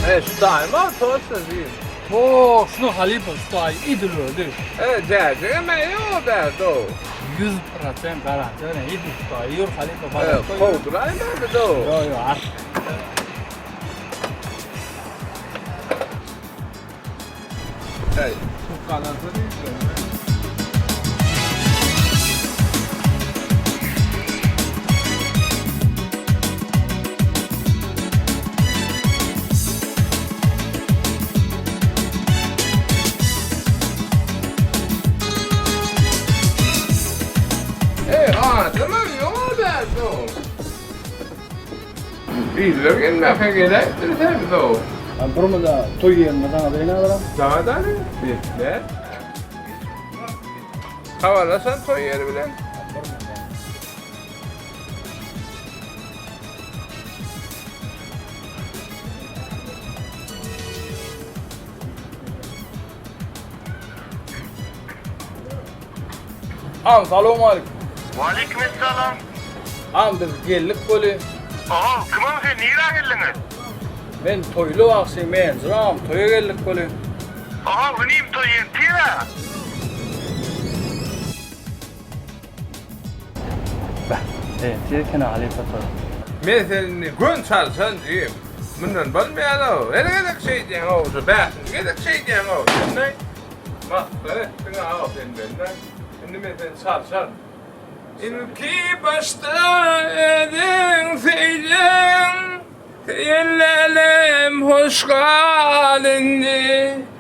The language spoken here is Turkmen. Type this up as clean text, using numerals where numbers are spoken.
E, şu daýy bar, toşna diýim. Toşna halypa şu daýy idil ödi. E, jäjigem ýok bärde. 100% garantiýa bilen idil şu daýy. Ýur halypa E, barar. kowduraýmady do. Ýok ýok art. Hey, tukkalansa diýip. Ey, adamım ýok bärde. Bizler gelmäkä geläýipdir sen do. Burmada toý ýerinde sana beýin alyram. Sana da ne? Ne? Habarlaşan toý ýeri bilen. Am salam aleyküm. Waleýkim essalam. Am biz geldik weli. Aha, kim ol sen nirä geldiňiz? Men toýly bagşy menejeri am toýa geldik weli. Aha, inim toý ertir-ä. Beh, ertir eken halypa toý. Men seni gön çalşan diýip, mundan bolmaýar-ow. Her gezek şeýdýäň-ow, şu bäşinji gezek şeýdýäň-ow. Sen-aý, masgara etdiň-ow sen meni. Indi men seni çalşaryn. Ilki başda özüň söýdüň, Söýenlerem hoş gal indi.